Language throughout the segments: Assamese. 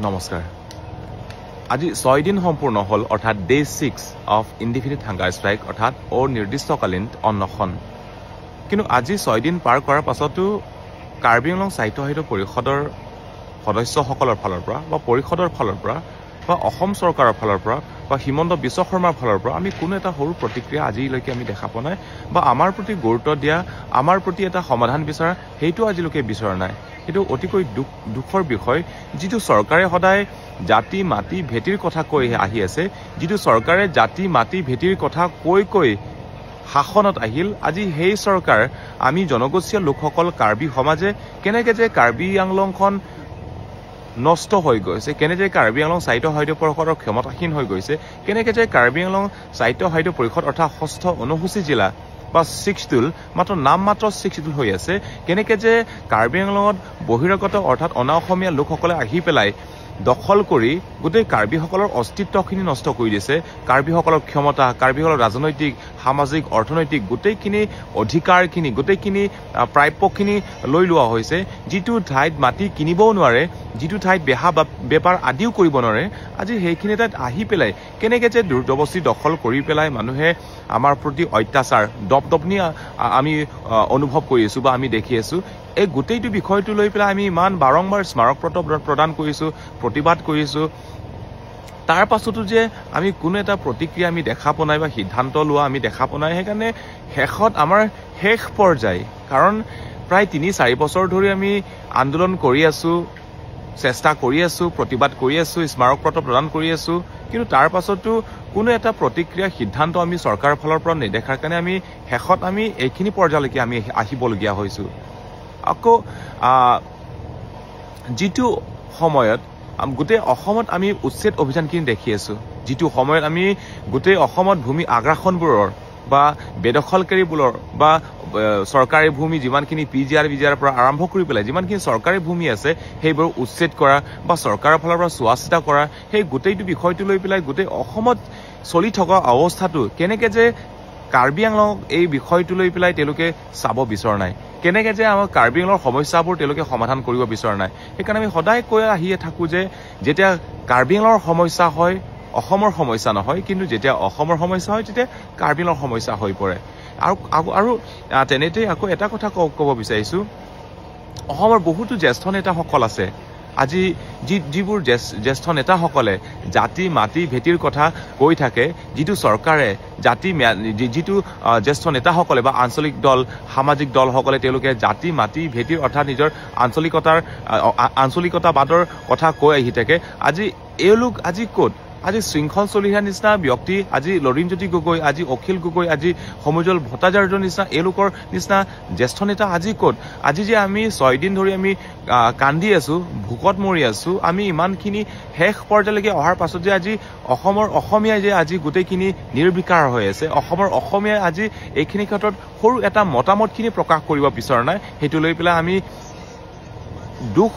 নমস্কাৰ। আজি 6 দিন সম্পূৰ্ণ হ'ল, অৰ্থাৎ day 6 of indefinite hunger strike, অৰ্থাৎ অনিৰ্দিষ্টকালীন অন্নশন। কিন্তু আজি 6 দিন পাৰ কৰাৰ পাছতো কাৰ্বি আংলং সাহিত্য সাহিত্য পৰিষদৰ সদস্যসকলৰ ফালৰ পৰা বা পৰিষদৰ ফালৰ পৰা বা অসম চৰকাৰৰ ফালৰ পৰা বা হিমন্ত বিশ্ব শৰ্মাৰ ফালৰ পৰা আমি কোনো এটা সৰু প্ৰতিক্ৰিয়া আজিলৈকে আমি দেখা পোৱা নাই, বা আমাৰ প্ৰতি গুৰুত্ব দিয়া, আমাৰ প্ৰতি এটা সমাধান বিচৰা সেইটো আজিলৈকে বিচৰা নাই। সেইটো অতিকৈ দুখৰ বিষয়। যিটো চৰকাৰে সদায় জাতি মাটি ভেটিৰ কথা কৈ আহি আছে, যিটো চৰকাৰে জাতি মাটি ভেটিৰ কথা কৈ কৈ শাসনত আহিল, আজি সেই চৰকাৰ আমি জনগোষ্ঠীয় লোকসকল কাৰ্বি সমাজে কেনেকৈ যে কাৰ্বি আংলংখন নষ্ট হৈ গৈছে, কেনেকৈ কাৰ্বি আংলং সাহিত্য সাহিত্য পৰিষদৰ ক্ষমতাহীন হৈ গৈছে, কেনেকৈ যে কাৰ্বি আংলং সাহিত্য সাহিত্য পৰিষদ অৰ্থাৎ ষষ্ঠ অনুসূচী জিলা বা ছিক্স শিডিউল মাত্ৰ নাম মাত্ৰ ছিক্স শিডিউল হৈ আছে, কেনেকৈ যে কাৰ্বি আংলঙত বহিৰাগত অৰ্থাৎ অনা অসমীয়া লোকসকলে আহি পেলাই দখল কৰি গোটেই কাৰ্বিসকলৰ অস্তিত্বখিনি নষ্ট কৰি দিছে, কাৰ্বিসকলৰ ক্ষমতা, কাৰ্বিসকলৰ ৰাজনৈতিক, সামাজিক, অৰ্থনৈতিক গোটেইখিনি অধিকাৰখিনি, গোটেইখিনি প্ৰাপ্যখিনি লৈ লোৱা হৈছে। যিটো ঠাইত মাটি কিনিবও নোৱাৰে, যিটো ঠাইত বেহা বা বেপাৰ আদিও কৰিব নোৱাৰে, আজি সেইখিনি ঠাইত আহি পেলাই কেনেকৈ যে দুৰ্দবস্তি দখল কৰি পেলাই মানুহে আমাৰ প্ৰতি অত্যাচাৰ, দপদপনি আমি অনুভৱ কৰি আছোঁ বা আমি দেখি আছোঁ। এই গোটেইটো বিষয়টো লৈ পেলাই আমি ইমান বাৰম্বাৰ স্মাৰকপত্ৰ প্ৰদান কৰিছোঁ, প্ৰতিবাদ কৰিছোঁ, তাৰ পাছতো যে আমি কোনো এটা প্ৰতিক্ৰিয়া আমি দেখা পোৱা নাই বা সিদ্ধান্ত লোৱা আমি দেখা পোৱা নাই। সেইকাৰণে শেষত আমাৰ শেষ পৰ্যায়, কাৰণ প্ৰায় 3-4 বছৰ ধৰি আমি আন্দোলন কৰি আছোঁ, চেষ্টা কৰি আছোঁ, প্ৰতিবাদ কৰি আছোঁ, স্মাৰকপত্ৰ প্ৰদান কৰি আছোঁ, কিন্তু তাৰ পাছতো কোনো এটা প্ৰতিক্ৰিয়া সিদ্ধান্ত আমি চৰকাৰৰ ফালৰ পৰা নেদেখাৰ কাৰণে আমি শেষত আমি এইখিনি পৰ্যায়লৈকে আমি আহিবলগীয়া হৈছোঁ। আকৌ যিটো সময়ত গোটেই অসমত আমি উচ্ছেদ অভিযানখিনি দেখি আছোঁ, যিটো সময়ত আমি গোটেই অসমত ভূমি আগ্ৰাসনবোৰৰ বা বেদখলকাৰীবোৰৰ বা চৰকাৰী ভূমি যিমানখিনি P G R B G আৰৰ পৰা আৰম্ভ কৰি পেলাই যিমানখিনি চৰকাৰী ভূমি আছে সেইবোৰ উচ্ছেদ কৰা বা চৰকাৰৰ ফালৰ পৰা চোৱা চিতা কৰা, সেই গোটেইটো বিষয়টো লৈ পেলাই গোটেই অসমত চলি থকা অৱস্থাটো কেনেকৈ যে কাৰ্বি আংলঙক এই বিষয়টো লৈ পেলাই তেওঁলোকে চাব বিচৰা নাই, কেনেকৈ যে আমাৰ কাৰ্বি আংলঙৰ সমস্যাবোৰ তেওঁলোকে সমাধান কৰিব বিচৰা নাই। সেইকাৰণে আমি সদায় কৈ আহিয়ে থাকোঁ যে যেতিয়া কাৰ্বি আংলঙৰ সমস্যা হয় অসমৰ সমস্যা নহয়, কিন্তু যেতিয়া অসমৰ সমস্যা হয় তেতিয়া কাৰ্বি আংলঙৰ সমস্যা হৈ পৰে। আৰু আৰু তেনেতেই আকৌ এটা কথা ক'ব বিচাৰিছোঁ, অসমৰ বহুতো জ্যেষ্ঠ নেতাসকল আছে আজি যিবোৰ জ্যেষ্ঠ নেতাসকলে জাতি মাটি ভেটিৰ কথা কৈ থাকে, যিটো চৰকাৰে জাতি যিটো জ্যেষ্ঠ নেতাসকলে বা আঞ্চলিক দল, সামাজিক দলসকলে তেওঁলোকে জাতি মাটি ভেটিৰ অৰ্থাৎ নিজৰ আঞ্চলিকতাবাদৰ কথা কৈ আহি থাকে, আজি এওঁলোক আজি ক'ত? আজি শৃংখল চলিহাৰ নিচিনা ব্যক্তি, আজি লৰিণজ্যোতি গগৈ, আজি অখিল গগৈ, আজি সমুজ্জ্বল ভট্টাচাৰ্যৰ নিচিনা এওঁলোকৰ নিচিনা জ্যেষ্ঠ নেতা আজি ক'ত? আজি যে আমি 6 দিন ধৰি আমি কান্দি আছোঁ, ভোকত মৰি আছোঁ, আমি ইমানখিনি শেষ পৰ্যায়লৈকে অহাৰ পাছত যে আজি অসমৰ অসমীয়াই যে আজি গোটেইখিনি নিৰ্বিকাৰ হৈ আছে, অসমৰ অসমীয়াই আজি এইখিনি ক্ষেত্ৰত সৰু এটা মতামতখিনি প্ৰকাশ কৰিব বিচৰা নাই, সেইটো লৈ পেলাই আমি দুখ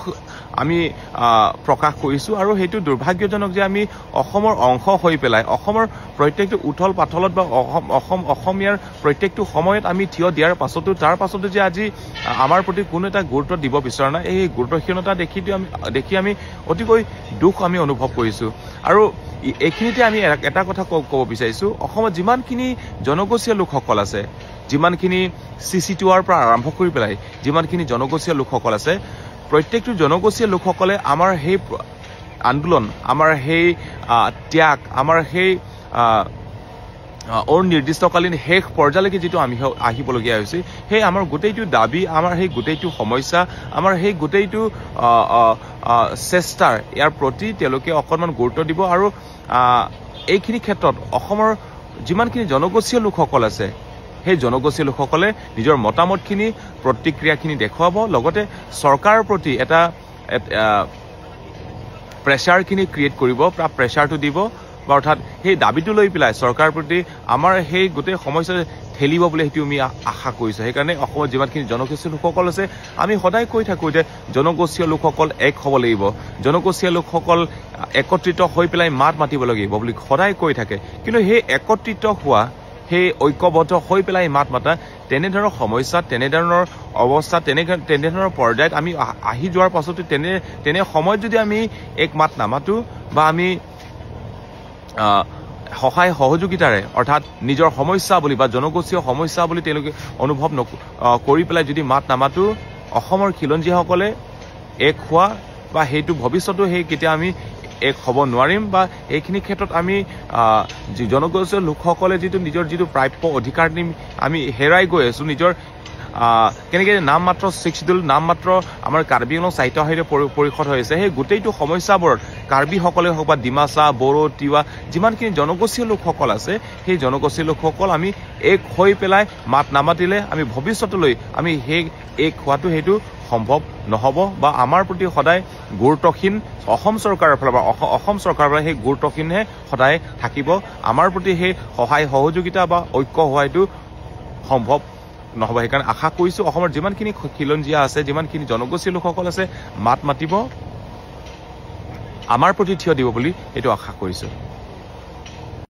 আমি প্ৰকাশ কৰিছোঁ। আৰু সেইটো দুৰ্ভাগ্যজনক যে আমি অসমৰ অংশ হৈ পেলাই অসমৰ প্ৰত্যেকটো উথল পাথলত বা অসম অসমীয়াৰ প্ৰত্যেকটো সময়ত আমি থিয় দিয়াৰ পাছতো তাৰ পাছতো যে আজি আমাৰ প্ৰতি কোনো এটা গুৰুত্ব দিব বিচৰা নাই, এই গুৰুত্বহীনতা দেখি আমি অতিকৈ দুখ আমি অনুভৱ কৰিছোঁ। আৰু এইখিনিতে আমি এটা কথা ক'ব বিচাৰিছোঁ, অসমত যিমানখিনি জনগোষ্ঠীয় লোকসকল আছে, যিমানখিনি চি চি টোৱাৰ পৰা আৰম্ভ কৰি পেলাই যিমানখিনি জনগোষ্ঠীয় লোকসকল আছে, প্ৰত্যেকটো জনগোষ্ঠীয় লোকসকলে আমাৰ সেই আন্দোলন, আমাৰ সেই ত্যাগ, আমাৰ সেই অনিৰ্দিষ্টকালীন শেষ পৰ্যায়লৈকে যিটো আমি আহিবলগীয়া হৈছে, সেই আমাৰ গোটেইটো দাবী, আমাৰ সেই গোটেইটো সমস্যা, আমাৰ সেই গোটেইটো চেষ্টাৰ ইয়াৰ প্ৰতি তেওঁলোকে অকণমান গুৰুত্ব দিব। আৰু এইখিনি ক্ষেত্ৰত অসমৰ যিমানখিনি জনগোষ্ঠীয় লোকসকল আছে, সেই জনগোষ্ঠীয় লোকসকলে নিজৰ মতামতখিনি, প্ৰতিক্ৰিয়াখিনি দেখুৱাব, লগতে চৰকাৰৰ প্ৰতি এটা প্ৰেছাৰখিনি ক্ৰিয়েট কৰিব, বা প্ৰেছাৰটো দিব, বা অৰ্থাৎ সেই দাবীটো লৈ পেলাই চৰকাৰৰ প্ৰতি আমাৰ সেই গোটেই সমস্যা ঠেলিব বুলি সেইটো আমি আশা কৰিছোঁ। সেইকাৰণে অসমত যিমানখিনি জনগোষ্ঠীয় লোকসকল আছে, আমি সদায় কৈ থাকোঁ যে জনগোষ্ঠীয় লোকসকল এক হ'ব লাগিব, জনগোষ্ঠীয় লোকসকল একত্ৰিত হৈ পেলাই মাত মাতিব লাগিব বুলি সদায় কৈ থাকে। কিন্তু সেই একত্ৰিত হোৱা সেই ঐক্যবদ্ধ হৈ পেলাই মাত মাতা, তেনেধৰণৰ সমস্যা, তেনেধৰণৰ অৱস্থা, তেনেধৰণৰ পৰ্যায়ত আমি আহি যোৱাৰ পাছতো তেনে সময়ত যদি আমি এক মাত নামাতো বা আমি সহায় সহযোগিতাৰে, অৰ্থাৎ নিজৰ সমস্যা বুলি বা জনগোষ্ঠীয় সমস্যা বুলি তেওঁলোকে অনুভৱ কৰি পেলাই যদি মাত নামাতো, অসমৰ খিলঞ্জীয়াসকলে এক হোৱা বা সেইটো ভৱিষ্যতো সেই কেতিয়া আমি এক হ'ব নোৱাৰিম। বা এইখিনি ক্ষেত্ৰত আমি জনগোষ্ঠীয় লোকসকলে যিটো নিজৰ যিটো প্ৰাপ্য অধিকাৰ আমি হেৰাই গৈ আছোঁ, নিজৰ কেনেকৈ নামমাত্ৰ ছিক্স শিডিউল, নামমাত্ৰ আমাৰ কাৰ্বি আংলং সাহিত্য সাহিত্য পৰিষদ হৈ আছে, সেই গোটেইটো সমস্যাবোৰত কাৰ্বিসকলে হওক বা ডিমাচা, বড়ো, তিৱা যিমানখিনি জনগোষ্ঠীয় লোকসকল আছে, সেই জনগোষ্ঠীয় লোকসকল আমি এক হৈ পেলাই মাত নামাতিলে আমি ভৱিষ্যতলৈ আমি সেই এক হোৱাটো সেইটো সম্ভৱ নহ'ব। বা আমাৰ প্ৰতি সদায় গুৰুত্বহীন অসম চৰকাৰৰ ফালৰ পৰা, অসম চৰকাৰৰ পৰা সেই গুৰুত্বহীনহে সদায় থাকিব। আমাৰ প্ৰতি সেই সহায় সহযোগিতা বা ঐক্য হোৱাটো সম্ভৱ নহ'ব। সেইকাৰণে আশা কৰিছোঁ অসমৰ যিমানখিনি খিলঞ্জীয়া আছে, যিমানখিনি জনগোষ্ঠীয় লোকসকল আছে, মাত মাতিব, আমাৰ প্ৰতি থিয় দিব বুলি এইটো আশা কৰিছোঁ।